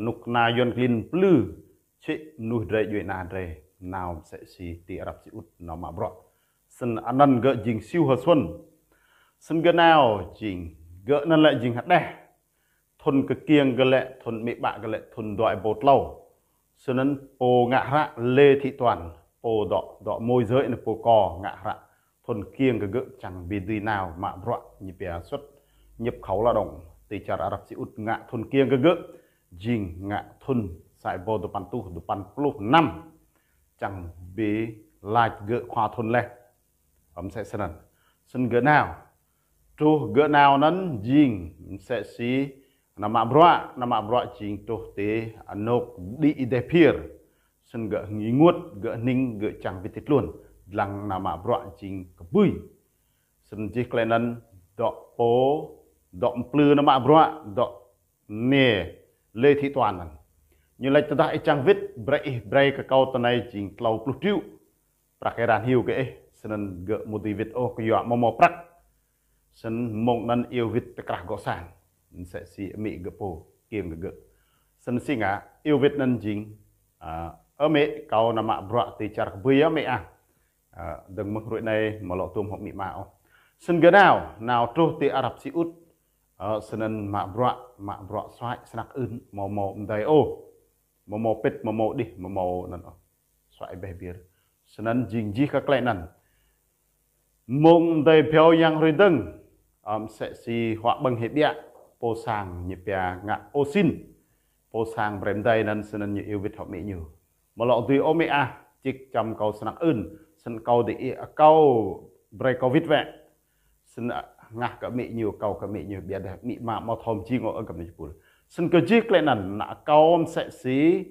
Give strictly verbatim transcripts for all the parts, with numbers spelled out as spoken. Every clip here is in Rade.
Knŭk kna Yuăn klin mplư čhĭ mnuih drei djuê ana drei nao msĕ si ti Arăp Siut nao mă bruă. Snăn anăn gơ̆ jing Siu H'Xuân. Snăn gơ̆ nao jing, gơ̆ anăn lĕ jing hđeh. Thŭn kkiêng gơ̆ lĕ, thŭn amĭ ƀă gơ̆ lĕ, thŭn dua êbâo tlâo. Snăn pô ngă hră Lê Thị Toàn, pô dŏ, dŏ môi giới anăn pô kơ ngă hră. Thŭn kkiêng kơ gơ̆ čiăng bi dưi nao mă bruă ñu pia xuất nhập khẩu lao động ti čar Arăp Siut ngă thŭn kkiêng kơ gơ̆. Jing ngă thŭn sa êbâo dua păn êtuh dua păn pluh năm. Čiăng bi lač gơ̆ khua thŭn leh. Ơ msĕ snăn. Snăn gơ̆ nao. Truh gơ̆ nao anăn jing msĕ si nao mă bruă, nao mă bruă jing truh ti anôk đĭ êdeh phiơr. Snăn gơ̆ ênguôt, gơ̆ hnĭng, gơ̆ čiăng wĭt ti tluôn. Dlăng nao mă bruă jing kbưi. Snăn jih klei anăn dŏ pô, dŏ mplư nao mă bruă, dŏ mniê Lê Thị Toàn anăn. Ñu lač tơdah ih čiăng wĭt, brei ih brei kơ kâo tinei jing tlâo pluh triệu. Prăk êran hiu kơ ih, snăn gơ̆ amâo dưi wĭt ôh kyua amâo mâo prăk. Snăn mông anăn iêu wĭt ti krah gŏ sang. Msĕ si amĭ gơ̆ pô, kkiêng kơ gơ̆. Snăn si ngă, iêu wĭt anăn jing, a, ơ amĭ kâo nao mă bruă ti čar kbưi ơ amĭ ah. A, dơ̆ng mơ̆ng hruê anei amâo lŏ tuôm hŏng amĭ ama ôh. Snăn gơ̆ nao, nao truh ti Arăp Siut. A, snăn mă bruă, mă bruă suaih snăk ưn, amâo mâo mdei ôh. Amâo mâo pĭt, amâo mâo đih, amâo mâo anăn ôh. Suaih êbeh phiơr. Snăn jing jih kơ klei anăn. Mông mdei bhiâo yang hruê dơ̆ng. Ơ msĕ si huă ƀơ̆ng hĕ ƀiă, pô sang ñu pia ngă ô sin. Pô sang brei mdei anăn snăn ñu iêu wĭt hŏng amĭ ñu. Amâo lŏ dưi ôh amĭ ah, čĭk čăm kâo snăk ưn, snăn kâo dưi ih akâo brei kâo wĭt wĕ. Snăn hngah kơ amĭ ñu, akâo kơ amĭ ñu, ƀiădah amĭ ama amâo thâo mjing ôh ơ găp ni jih pul. Snăn kơ jih klei anăn, nao akâo msĕ si,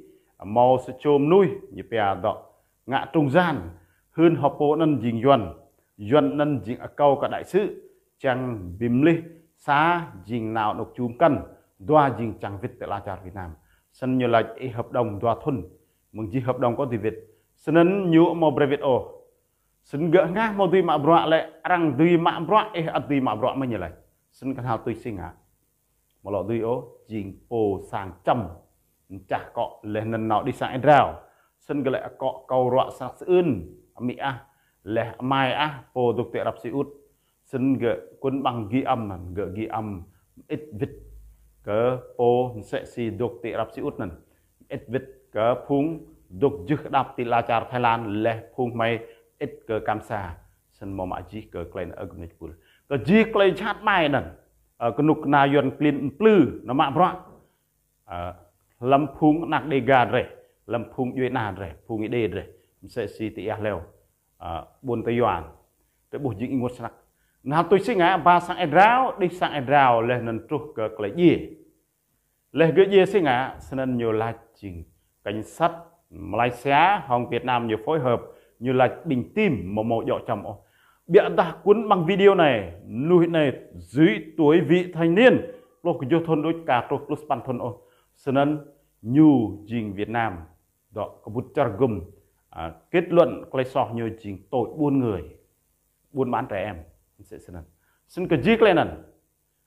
mâo sa čô mnuih, ñu pia dŏ ngă trung gian, hưn hŏ pô anăn jing Yuăn, Yuăn anăn jing akâo kơ đại sứ, čiăng bi mlih sa jing nao anôk čum kăn, dua jing čiăng wĭt ti ala čar Việt Nam. Snăn ñu lač ih hợp đồng dua thŭn, mơ̆ng jih hợp đồng kâo dưi wĭt. Snăn ñu amâo brei wĭt ôh. Snăn gơ̆ hngah amâo dưi mă bruă lĕ, arăng dưi mă bruă, ih ăt dưi mă bruă mơh ñu lač. Snăn knhal tuč si ngă. Amâo lŏ dưi ôh, jing pô sang čăm. Mčah akŏ leh anăn nao đih sang êa drao. Snăn gơ̆ lĕ akŏ kâo ruă snăk sơưn, amĭ ah, leh amai ah, pô dôk ti Arăp Siut. Snăn gơ̆ kuôn ƀăng ghi âm anăn, gơ̆ ghi âm mơĭt wĭt kơ pô msĕ si dôk ti Arăp Siut anăn. Mơĭt wĭt kơ phung dôk jưh kđap ti ala čar Thái Lan, leh phung hmei mơĭt kơ Kam Sa. Snăn mâo mă jih kơ klei anăn ơ găp ni jih pul. Kơ jih klei jhat ƀai anăn, ơ, knŭk kna Yuăn klin mplư nao mă bruă. Ơ, hlăm phung anak Đêga drei, hlăm phung djuê ana drei, phung Êđê drei, msĕ si ti êa hleo, ơ, ƀuôn Tây Yuan, drei ƀuh jing ênguôt snăk. Knhal tuč si ngă, ba sang êa drao, đih sang êa drao, leh anăn truh kơ klei djiê. Leh gơ̆ djiê si ngă, snăn ñu lač jing cảnh sát Malaysia hŏng Việt Nam ñu phối hợp, ñu lač bình tim amâo mâo djŏ čăm ôh. Ƀiădah kuôn ƀăng video anei, mnuih anei dưới tuổi vị thành niên, pluh kjuh thŭn đuč, ka truh pluh sa păn thŭn ôh. Snăn ñu jing Việt Nam dŏ kbŭt čar gŭm, a, kết luận klei soh ñu jing tội buôn người, buôn bán trẻ em. Msĕ snăn. Snăn kơ jih klei anăn.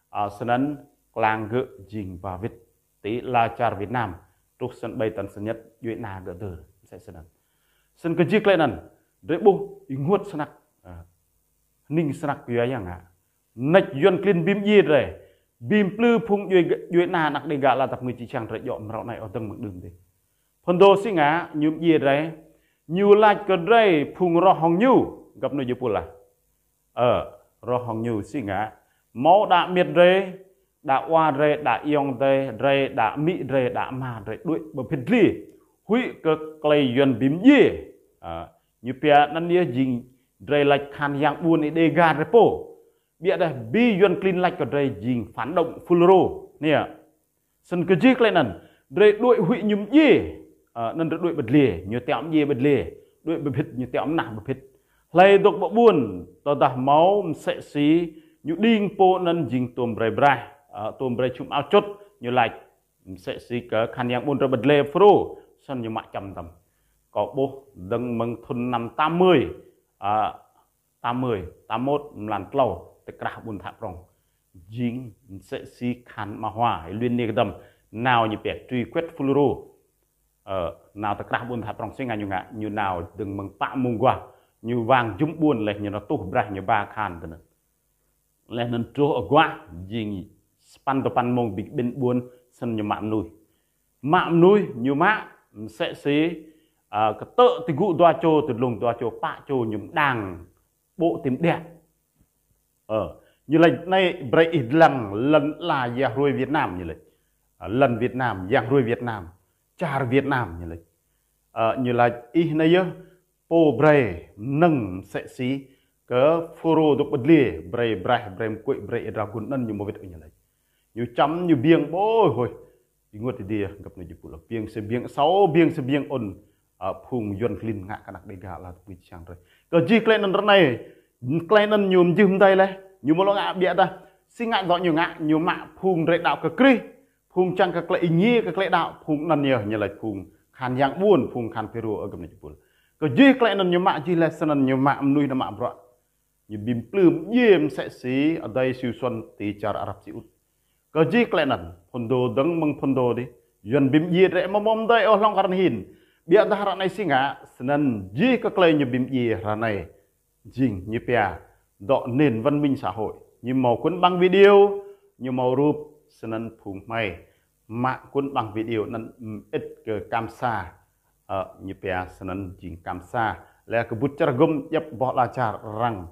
A, snăn klang gơ̆ jing ba wĭt ti ala čar Việt Nam, truh sân bay Tân Sơn Nhất, djuê ana gơ̆ dơr. Msĕ snăn. Snăn kơ jih klei anăn, drei ƀuh ênguôt snăk, a, hnĭng snăk kyua ya ngă. Mnêč Yuăn klin bi mdjiê drei, bi mplư phung djuê, djuê ana anak Đêga ala dăp ngư čiăng drei djŏ mrâo anei ôh dơ̆ng mơ̆ng đưm dih. Phŭn dô si ngă, ñu mdjiê drei, ñu lač kơ drei phung roh hŏng ñu, găp ni jih pul ah. Ơ, roh hŏng ñu si ngă, mâo đa amiêt drei, đa awa drei, đa ayŏng drei, drei, đa amĭ drei, đa ama drei, đuĕ ƀơ bhĭt dliê. Huĭ kơ klei Yuăn bi mdjiê. Ơ, ñu pia anăn yơh jing drei lač khăn yang ƀuôn Êđê Đêga drei pô. Ƀiădah bi Yuăn klin lač kơ drei jing phản động Fulro. Anei. Snăn kơ jih klei anăn, drei đuĕ huĭ ñu mdjiê, ơ, anăn drei đuĕ ƀơ dliê, ñu tiŏ mdjiê ƀơ dliê, đuĕ ƀơ bhĭt, ñu tiŏ mnah ƀơ bhĭt. Hlei dôk ƀơ ƀuôn, tơdah mâo msĕ si, ñu đing pô anăn jing tuôm brei braih, ơ, tuôm brei čhum ao čŭt, ñu lač, msĕ si kơ khăn yang ƀuôn drei ƀơ dliê Fulro, snăn ñu mă čăm tăm. Kâo ƀuh dơ̆ng mơ̆ng thŭn năm tám mươi, ơ, tám mươi, tám mốt, mlan tlâo, ti krah ƀuôn Thă Prŏng. Jing msĕ si khăn ma hua, luyên niê kdăm, Nao ñu pia truy quét Fulro. Ơ, nao tơ krah ƀuôn Thái Prong si ngă ñu ngă, ñu nao dơ̆ng mơ̆ng pă mông aguah, ñu wang jŭm ƀuôn leh ñu nao tuh braih ñu ba kahan tinăn. Leh anăn truh aguah, jing sa păn dua păn mông bi kƀĭn ƀuôn, snăn ñu mă mnuih. Mă mnuih, ñu mă, msĕ si, ơ, ktơ̆ ti gŭ dua čô, ti dlông dua čô, pă čô ñu mđang, ƀô̆ ti mđiă. Ơ, ñu lač anei brei ih dlăng lăn ala yang hruê Việt Nam ñu lač. Ơ, lăn Việt Nam, yang hruê Việt Nam, čar Việt Nam ñu lač. Ơ, ñu lač ih anei yơh, pô brei mnơ̆ng msĕ si kơ Fulro dôk ƀơ dliê, brei braih, brei mkuĕ, brei êa dragun anăn ñu amâo wĭt ôh ñu lač. Ñu čăm, ñu biêng, ƀuh hôi. Ênguôt êdi găp anei jih êpul. Biêng si biêng asâo, biêng si biêng ŭn, ơ, phung Yuăn klin ngă kơ anak Đêga ala tăp ngui čiăng drei. Kơ jih klei anăn ră anei, klei anăn ñu mjưh mdei leh, ñu amâo lŏ ngă ƀiădah si ngă dŏ ñu ngă, ñu mă phung drei đăo kơ Krist, phung čiăng kơ klei êngiê kơ klei đăo, phung anăn yơh ñu lač phung kahan yang ƀuôn, phung kahan Fulro, ơ găp anei jih êpul. Kơ jih klei anăn ñu mă jih leh snăn ñu mă mnuih nao mă bruă. Ñu bi mplư mdjiê msĕ si adei Siu Suôn ti čar Arab Siut. Kơ jih klei anăn, phŭn dô dơ̆ng mơ̆ng phŭn dô dih, Yuăn bi mdjiê drei amâo mâo mdei ôh hlŏng kơ ară anei hĭn. Ƀiădah ră anei si ngă, snăn jih kơ klei ñu bi mdjiê ră anei. Jing ñu pia dŏ nền văn minh xã hội. Ñu mâo cuốn băng video, ñu mâo rup, snăn phung hmei mă cuốn băng video anăn mơĭt kơ kam sa, ơ, ñu pia snăn jing kam sa. Leh kơ kbŭt čar hgŭm djăp boh ala čar arăng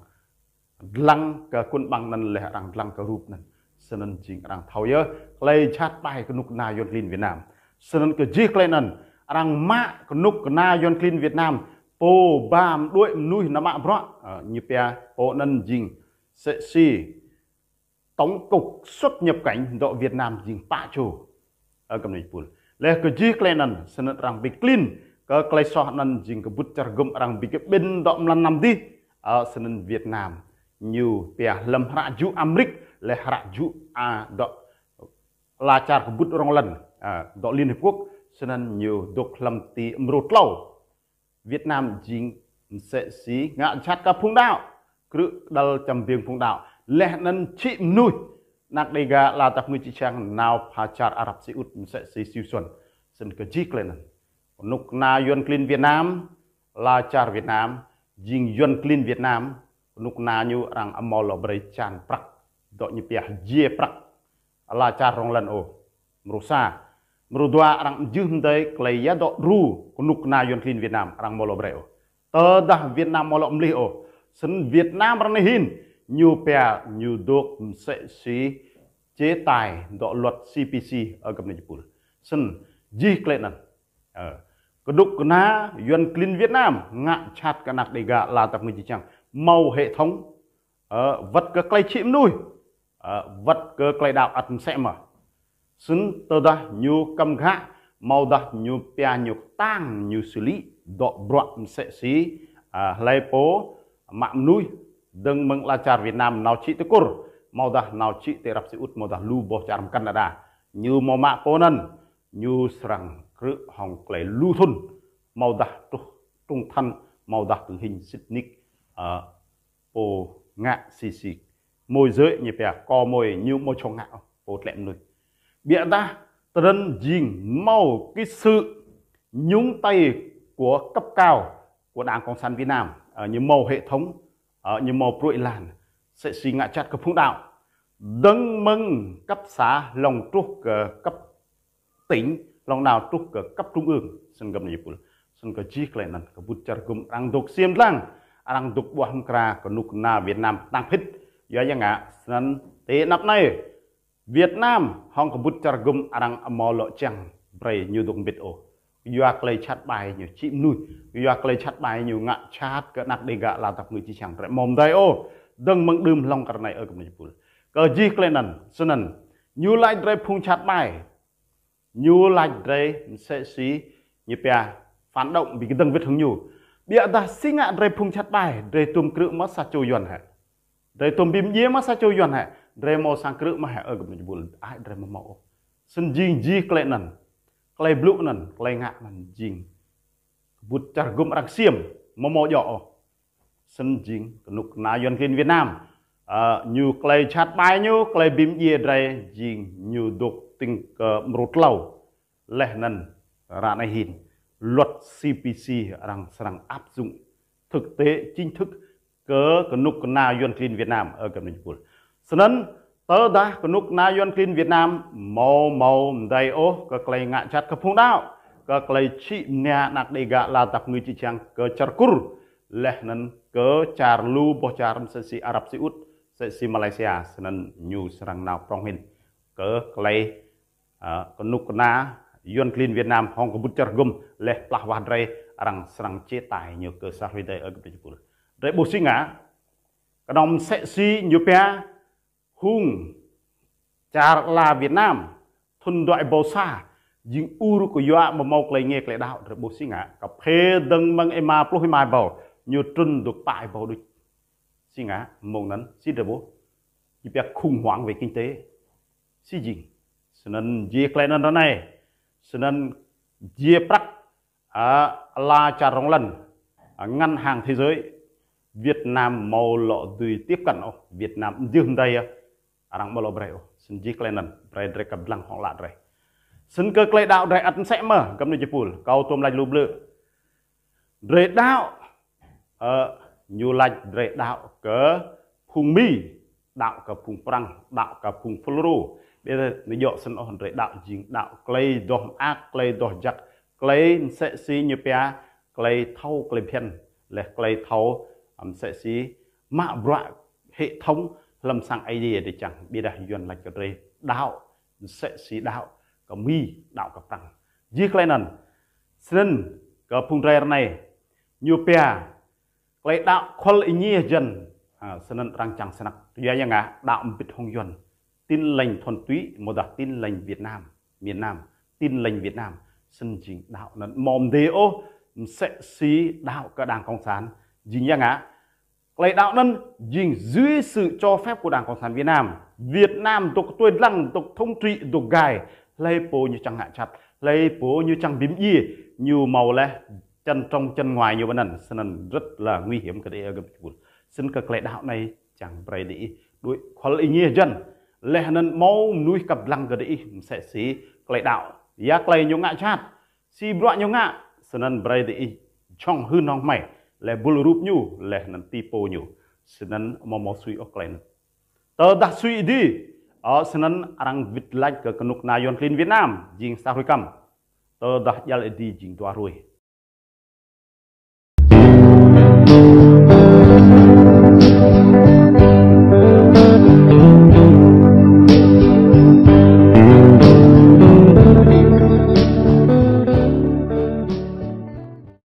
dlăng kơ cuốn băng anăn leh arăng dlăng kơ rup anăn. Snăn jing arăng thâo yơh klei jhat ƀai knŭk kna Yuăn klin Việt Nam. Snăn kơ jih klei anăn arăng mă knŭk kna Yuăn klin Việt Nam, pô ba mđuĕ mnuih nao mă bruă, ơ, ñu pia pô anăn jing msĕ si tổng cục xuất nhập cảnh dŏ Việt Nam jing pă čô. Ơ găp anei jih êpul. Leh kơ jih klei anăn, snăn arăng bi klin kơ klei soh anăn jing kơ kbŭt čar hgŭm arăng bi kƀĭn dŏ mlan năm dih, ơ, snăn Việt Nam ñu pia hlăm hră jŭ Amêrik, leh hră jŭ, a, dŏ ala čar kbŭt rŏng lăn, ơ, dŏ Liên Hiệp Quốc, snăn ñu dôk hlăm ti mrô tlâo. Việt Nam jing msĕ si ngă jhat kơ phung đăo, krư̆ đăl čăm biêng phung đăo, leh anăn čhĭ mnuih, anak Đêga ala tăp ngui čiăng nao pha čar Arab Siut msĕ si Siu Suôn. Snăn kơ jih klei anăn, knŭk kna Yuăn klin Việt Nam, ala čar Việt Nam, jing Yuăn klin Việt Nam, knŭk kna ñu arăng amâo lŏ brei čan prăk, dŏ ñu pia hjiê prăk ala čar rŏng lăn ôh. Mrô sa. Mrô dua, arăng mjưh mdei klei ya dŏ đru knŭk kna Yuăn klin Việt Nam, arăng amâo lŏ brei ôh. Tơdah Việt Nam amâo lŏ mlih ôh, snăn Việt Nam ră anei hĭn ñu pia ñu dôk msĕ si chế tài dŏ luật C P C, ơ găp anei jih êpul. Snăn jih klei anăn, ơ, knŭk kna Yuăn klin Việt Nam ngă jhat kơ anak Đêga ala tăp ngui čiăng mâo hệ thống, ơ, wăt kơ klei čhĭ mnuih, ơ, wăt kơ klei đăo ăt msĕ mơh. Snăn tơdah ñu kăm ghă, amâodah ñu pia ñu ktang ñu xử lý, dŏ bruă msĕ si, ơ, hlei pô mă mnuih dơ̆ng mơ̆ng ala čar Việt Nam nao čhĭ ti Kur, amâodah nao čhĭ ti Arab Siut, amâodah lu boh čar mkăn đa đa. Ñu mâo mă pô anăn, ñu srăng krư̆ hŏng klei lu thŭn, amâodah truh trung thân, amâodah tử hình sĭt nik, ơ, pô ngă si si. Môi giới ñu pia, có môi, ñu amâo jhŏng ngă ôh, pô tlĕ mnuih. Ƀiădah, tơdah jing mâo cái sự nhúng tay của cấp cao của Đảng Cộng sản Việt Nam, ơ, ñu mâo hệ thống, ơ, ñu mâo pruê̆ êlan, msĕ si ngă jhat kơ phung đăo. Dơ̆ng mơ̆ng cấp xã hlŏng truh kơ cấp tỉnh, hlŏng nao truh kơ cấp trung ương, snăn găp anei jih êpul. Snăn kơ jih klei anăn, kơ kbŭt čar hgŭm arăng dôk ksiêm dlăng, arăng dôk ƀuah mkra knŭk kna Việt Nam ktang phĭt. Yua ya ngă, snăn ti anăp anei, Việt Nam hŏng kbŭt čar hgŭm arăng amâo lŏ čiăng brei ñu dôk mbĭt ôh. Yua klei jhat ƀai ñu čhĭ mnuih, yua klei jhat ƀai ñu ngă jhat kơ anak Đêga ala tăp ngui čiăng drei amâo mdei ôh, dơ̆ng mơ̆ng đưm hlŏng kơ ară anei, ơ găp anei jih êpul. Kơ jih klei anăn, snăn, ñu lač drei phung jhat ƀai, ñu lač drei msĕ si ñu pia phản động bi kdơ̆ng wĭt hŏng ñu. Ƀiădah si ngă drei phung jhat ƀai, drei tuôm krư̆ mơh sa čô Yuăn hĕ? Drei tuôm bi mdjiê mơh sa čô Yuăn hĕ? Drei mâo sang krư̆ mơh hĕ, ơ găp anei jih êpul? Ai, drei amâo mâo ôh. Snăn jing jih klei anăn, klei blŭ anăn, klei ngă anăn jing kbŭt čar hgŭm arăng ksiêm, amâo mâo djŏ ôh. Snăn jing knŭk kna Yuăn klin Việt Nam, ơ, ñu klei jhat ƀai ñu, klei bi mdjiê drei jing ñu dôk Kơ mrô tlâo leh anăn ară anei hĭn luật C P C arăng srăng áp dụng thực tế chính thức kơ knŭk kna Yuăn klin Việt Nam, ơ găp anei jih êpul. Snăn tơdah knŭk kna Yuăn klin Việt Nam amâo mâo mdei ôh kơ klei ngă jhat kơ phung đăo, kơ klei čhĭ mnia anak Đêga ala dap kngư čư̆ čhiăng kơ čar Kur, leh anăn kơ čar lu boh čar msĕ si Arab Saudi, msĕ si Malaysia, snăn ñu srăng nao prŏng hĭn kơ klei, ơ, knŭk kna Yuăn klin Việt Nam hŏng kbŭt čar hgŭm leh plah wah drei, arăng srăng chế tài ñu kơ sa hruê dih, ơ găp anei jih êpul. Drei ƀuh si ngă, knŏng msĕ si ñu pia hŏng čar ala Việt Nam, thŭn dua êbâo sa, jing ur kyua amâo mâo klei êngiê klei đăo, drei ƀuh si ngă, kphê dơ̆ng mơ̆ng êma pluh êma êbâo, ñu trŭn dôk pă êbâo đuč. Si ngă, mông anăn, si drei ƀuh, ñu pia khủng hoảng về kinh tế. Si jing. Snăn jih klei anăn ară anei. Snăn jih prăk, a, ala čar rŏng lăn, a, ngân hàng thế giới, Việt Nam amâo lŏ dưi tiếp cận ôh, Việt Nam mjưh mdei, a, arăng amâo lŏ brei ôh. Snăn jih klei anăn, brei drei kăp dlăng hŏng ală drei. Snăn kơ klei đăo drei ăt msĕ mơh, găp anei jih êpul, kâo tuôm lač lu blư̆. Drei đăo, ơ, ñu lač drei đăo kơ phung Mi, đăo kơ phung Prăng, đăo kơ phung Fulro. Ƀiădah ñu djŏ snăn ôh, drei đăo jing đăo klei doh mơak, klei doh jăk, klei msĕ si ñu pia, klei thâo klei bhiăn, leh klei thâo, msĕ si mă bruă hệ thống hlăm sang Aê Diê drei čiăng. Ƀiădah Yuăn lač kơ drei đăo msĕ si đăo kơ Mi, đăo kơ Prăng. Jih klei anăn, snăn kơ phung drei ară anei, ñu pia, klei đăo kual êngiê hjăn, a, snăn arăng čiăng snăk. Kyua ya ngă, đăo mbĭt hŏng Yuăn. Tin Lành thuần túy, amâodah Tin Lành Việt Nam, miền Nam, Tin Lành Việt Nam. Snăn jing đăo anăn amâo mdê ôh, msĕ si đăo kơ đảng cộng sản. Jing ya ngă, klei đăo anăn jing dưới sự cho phép của Đảng Cộng sản Việt Nam. Việt Nam dôk tui dlăng, dôk thống trị, dôk gai. Hlei pô ñu čiăng ngă jhat, hlei pô ñu čiăng bi mdjiê, ñu mâo leh chân trong chân ngoài ñu ƀiădah anăn, snăn rất là nguy hiểm kơ diih, ơ găp anei jih êpul. Snăn kơ klei đăo anei čiăng brei diih đuĕ kual êngiê hjăn. Leh anăn mâo mnuih kăp dlăng kơ diih msĕ si klei đăo. Ya klei ñu ngă jhat, si bruă ñu ngă, snăn brei diih jhŏng hưn hŏng hmei, leh bul rup ñu, leh anăn ti pô ñu, snăn amâo mâo sui ôh klei anăn. Tơdah sui êdi, ơ, snăn arăng wĭt lač kơ knŭk kna Yuăn klin Việt Nam, jing sa hruê kăm. Tơdah djăl êdi jing dua hruê.